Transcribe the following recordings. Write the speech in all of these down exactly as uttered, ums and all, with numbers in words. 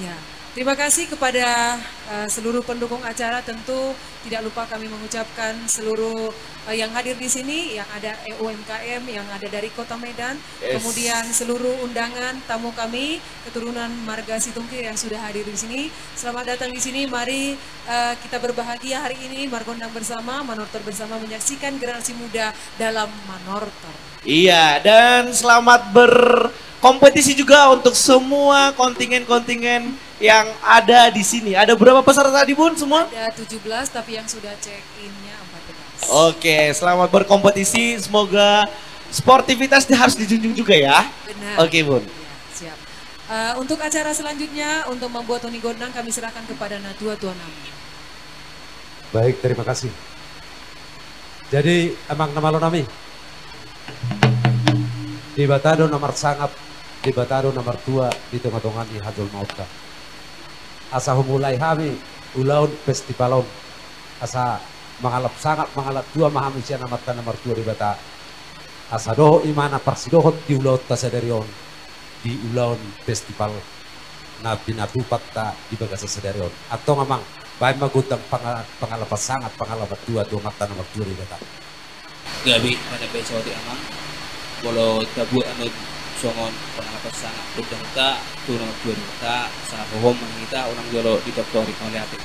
Ya, terima kasih kepada, eh, seluruh pendukung acara. Tentu tidak lupa kami mengucapkan seluruh, eh, yang hadir di sini, yang ada U M K M, yang ada dari Kota Medan, yes, kemudian seluruh undangan tamu kami, keturunan marga Situngkir yang sudah hadir di sini. Selamat datang di sini. Mari, eh, kita berbahagia hari ini, margondang bersama, manortor bersama, menyaksikan generasi muda dalam manortor. Iya, dan selamat berkompetisi juga untuk semua kontingen-kontingen yang ada di sini. Ada berapa peserta tadi, Bun, semua? Ada tujuh belas, tapi yang sudah check in-nya empat belas. Oke, selamat berkompetisi. Semoga sportivitas di-, harus dijunjung juga ya. Benar. Oke, Bun. Ya, siap. Eh, untuk acara selanjutnya, untuk membuat tuni gondang, kami serahkan kepada natua-tua nami. Baik, terima kasih. Jadi, amang na malo nami, Debata do na marsangap, Debata do na martua di tonga-tonga ni hajolmaonta. Asa humulai hami ulaon festival on, asa mangalap sangap, mangalap tua ma hami sian Amanta na martua Debata. Asa dohot imana parsidohot di ulaonta sadari on, di ulaon festival na pinatupanta di bagasan sadari on. Antong amang, baen ma gondang panga-, pangalapan sangap, pangalapan tua tu Amanta na martua Debata. Gabe, mauliate ma di amang. Molo tabuat annon songon pangalapan sangap gondangta tu na martua Debata, asa hohom ma hita, unang jolo ditortori, mauliate.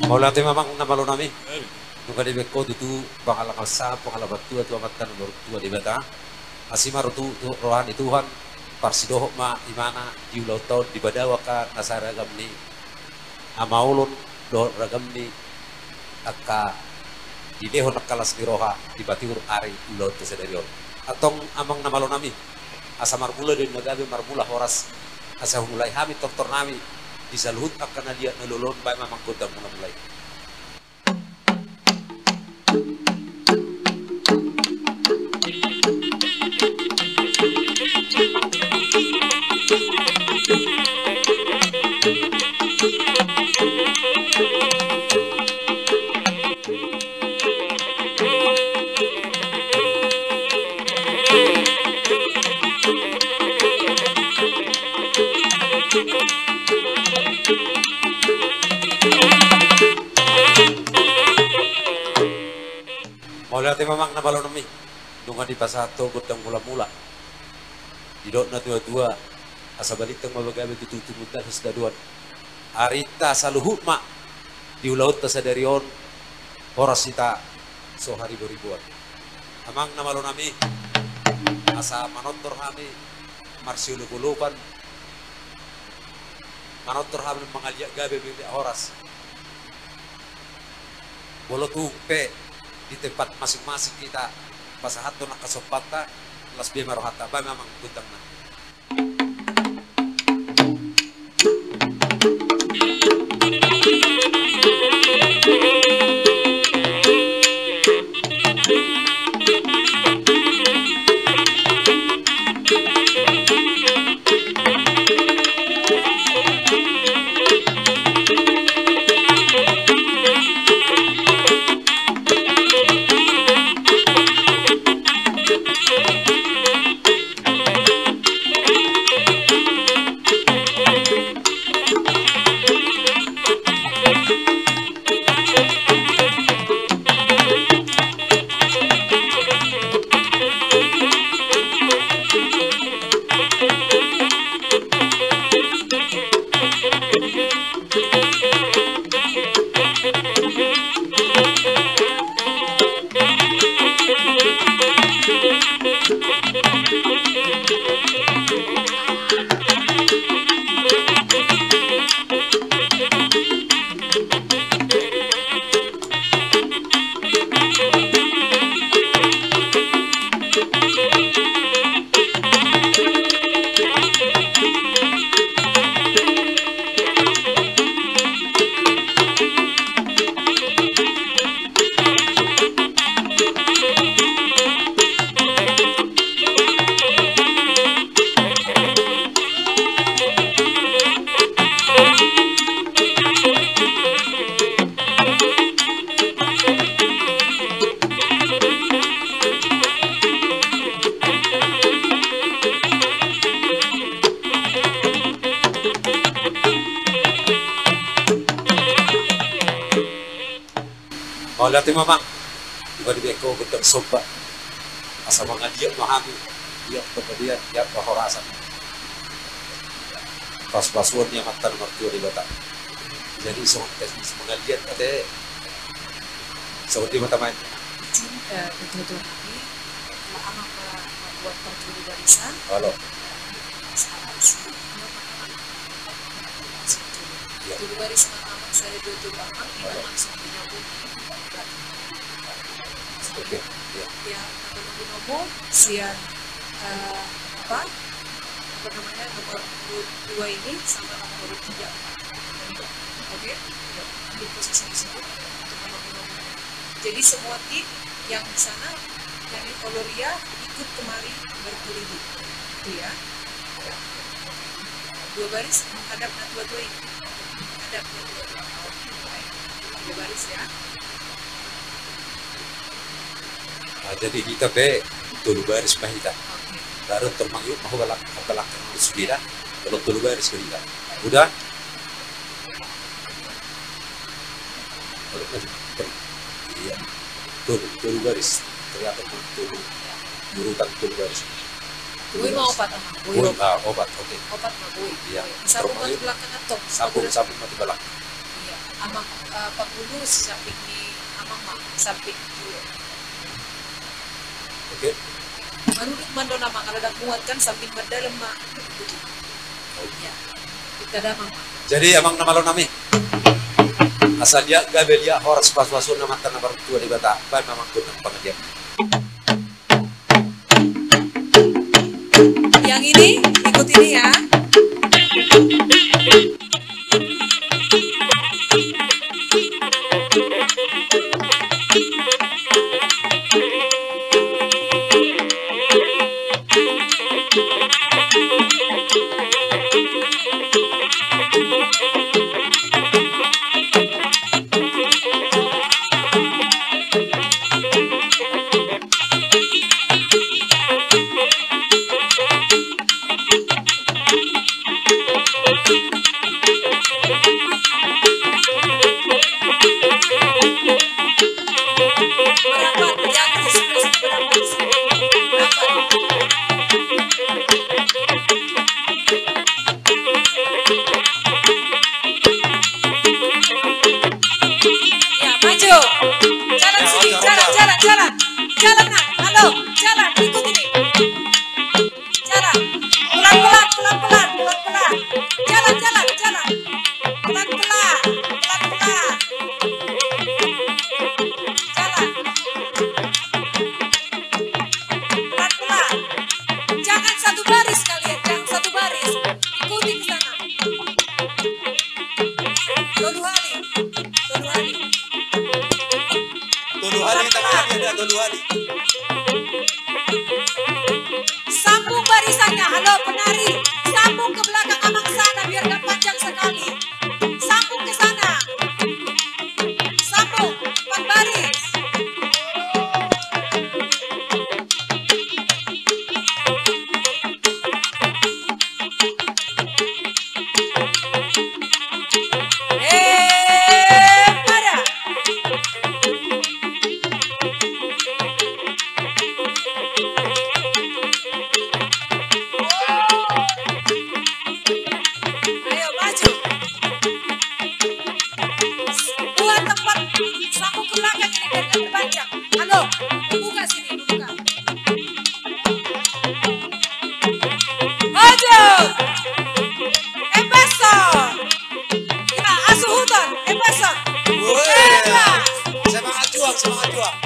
Mauliate ma amang na malo nami. Nunga dibaen ho tutu pangalapan sangap, pangalapan tua tu Amanta na martua Debata. Asi ma roha tu, tu roha ni Tuhan, parsidohot ma imana di ulaonta on, dipadaohon angka na sai ragam ni hamaolon dohot ragam ni angka dilehon angka las ni roha di patiur ari ulaonta sadari on. Antong amang na malo nami, asa marmula do na gabe, marmula horas, asa humulai hami tortor nami di saluhut angka na liat na lolo on. Baen ma amang gondang mula-mula i. Berarti memang na malo nami. Nunga dipasahat ho gondang mula-mula. Didok na tua-tua, asa balintang ma bagabe tutu tumundalhon sidadoan. Arinta saluhut ma di ulaonta sadari on, horas hita so hariboriboan. Amang na malo nami, asa manortor hami marsiolop-olopan, manortor hami mangaliat gabe meliat horas. Molo tung pe di tempat masing-masing hita pasahathon angka sombanta, las be ma rohanta, baen ma amang gondangna. Mauliate ma amang. Nunga dibaen ho gondang somba. Asa mangaliat ma hami, liat pangalian, liat parhorasan, pasupasu ni Amanta na martua Debata. Jadi songon tes mangaliat ate. Songon dia ma amang. Izin, eh, betul-betul hami, ma amang ma, ma buat partua di barisan. Halo. Sekarang si Tolu baris ma amang, sada dua tolu amang, hita langsung menyambung. Oke, iya. Ya, nomor-nomor sian, eh, apa? Apa namanya, nomor urut dua ini sama nomor urut tiga. Oke? Ya, ambil posisi di situ untuk nomor-nomor. Jadi semua tim yang di sana, yang di Koloria ikut kemari berkeliling. Itu ya. Dua baris menghadap na tua-tua ini. Menghadap na tua-tua. Dua baris ya. Nah, jadi hita pe tolu baris ma hita. Oke. Baru termangyuk mau balak, balak sudena. Kalau tolu baris ma hita. Udah? Iya. Tolu, tolu baris. Teriatur tolu. Urutan tolu baris. Boi ma opat amang, boi. Boi, ah, opat, oke. Opat ma boi. Iya. Boi. Sambung ma tu belakang antong. Sambung, sambung ma tu belakang. Iya. Amang, eh, pangulu samping ni amang ma, samping. Oke. Marudut ma do nama, kalau dak muat kan samping mardalan ma. Iya. Kita damang ma. Jadi amang na malo nami. Asa liat gabe liat horas pasupasu ni Amanta na martua Debata. Baen ma amang gondang pangalian. Yang ini, ikut ini ya. Sambung barisannya, halo penari. Sambung ke belakang amang sana biar gak panjang sekali. Sambung ke sana. Sambung, empat baris. Eh, pada. Ayo, maju. Buat tempat sapu ke belakang ini, biar nggak terpanjang. Halo, buka sini, buka. Maju. Embassor. Ya, asuhuton, embassor. Woi. Embassor. Semangat juang, semangat juang.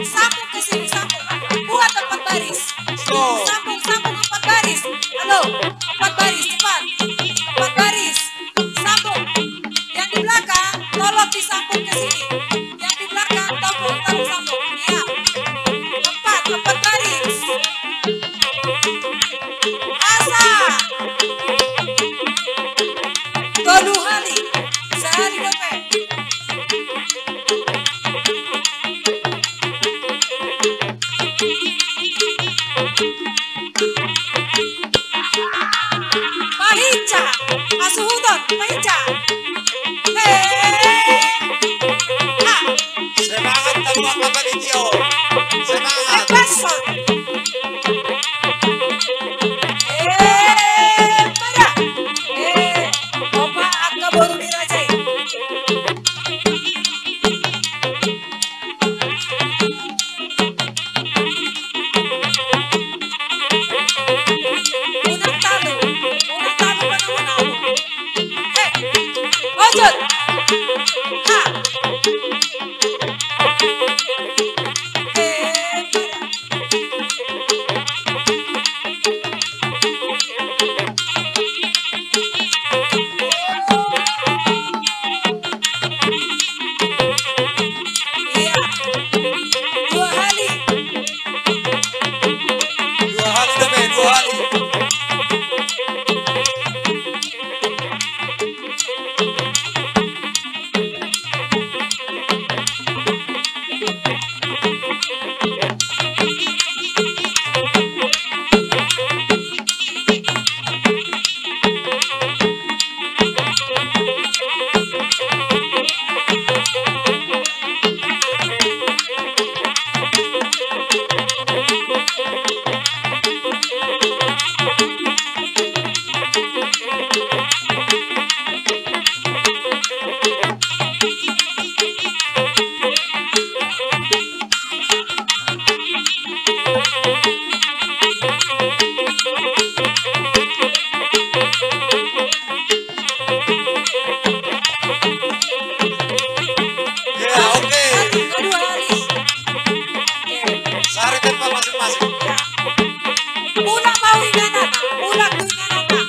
Sambung ke sini, sambung. Buat empat baris. Stop. Sambung, sambung empat baris. Halo, empat baris, cepat. Empat baris. Sambung. Yang di belakang, tolong disambung ke sini. Yang di belakang, tolong, tolong sambung. Iya. Empat, empat baris. Asa. Tolu hali. Sahali dope. Pahinsa, asuhuton, pahinsa. Hei. Ha. Semangat, tamu apa panitia? Semangat. Embassor. Eh, pada. Eh, opa, angka boru ni raja i. Unang talu, unang talu, unang talu. Hei, ojot. Ha. Eh, pada. Iya. Dua hali. Dua hali, dua hali. Ya, oke. Sari tempat masing-masing. Ulang mau inganan, ulang tu inganan.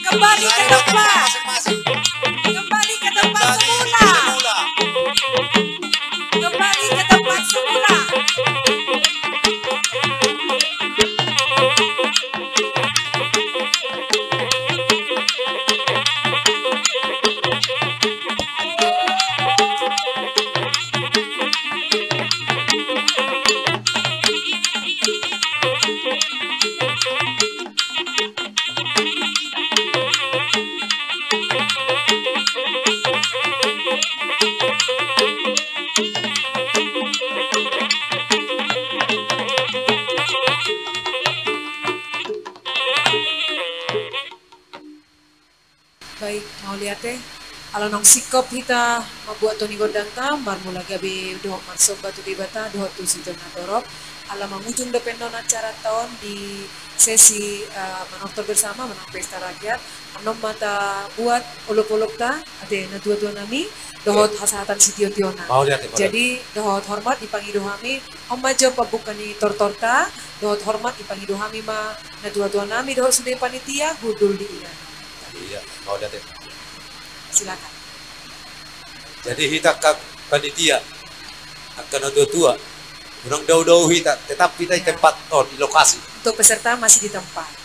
Kembali ke tempat. Kembali ke tempat semula. Kembali ke tempat semula. Baik, mauliate. Ala naung singkop hita mambuat tondi gondangta, marmula gabe dohot marsomba tu Debata dohot tu sitio na torop. Ala mangujung dope annon acaranta on di sesi, eh, manortor bersama manang pesta rakyat. Annon ma tabuat olopolopta, ate natuatua nami, dohot hasahatan sitiotiona. Mauliate, mauliate. Jadi, dohot hormat dipangido hami, on ma jo pambuka ni tortorta, dohot hormat dipangido hami ma natuatua nami dohot sude panitia, hundul di inganan. Iya, mauliate. Silakan. Jadi hita angka panitia, Angka na tua-tua, unang dao-dao hita, tetap hita di tempat on, di lokasi. Untuk peserta masih di tempat.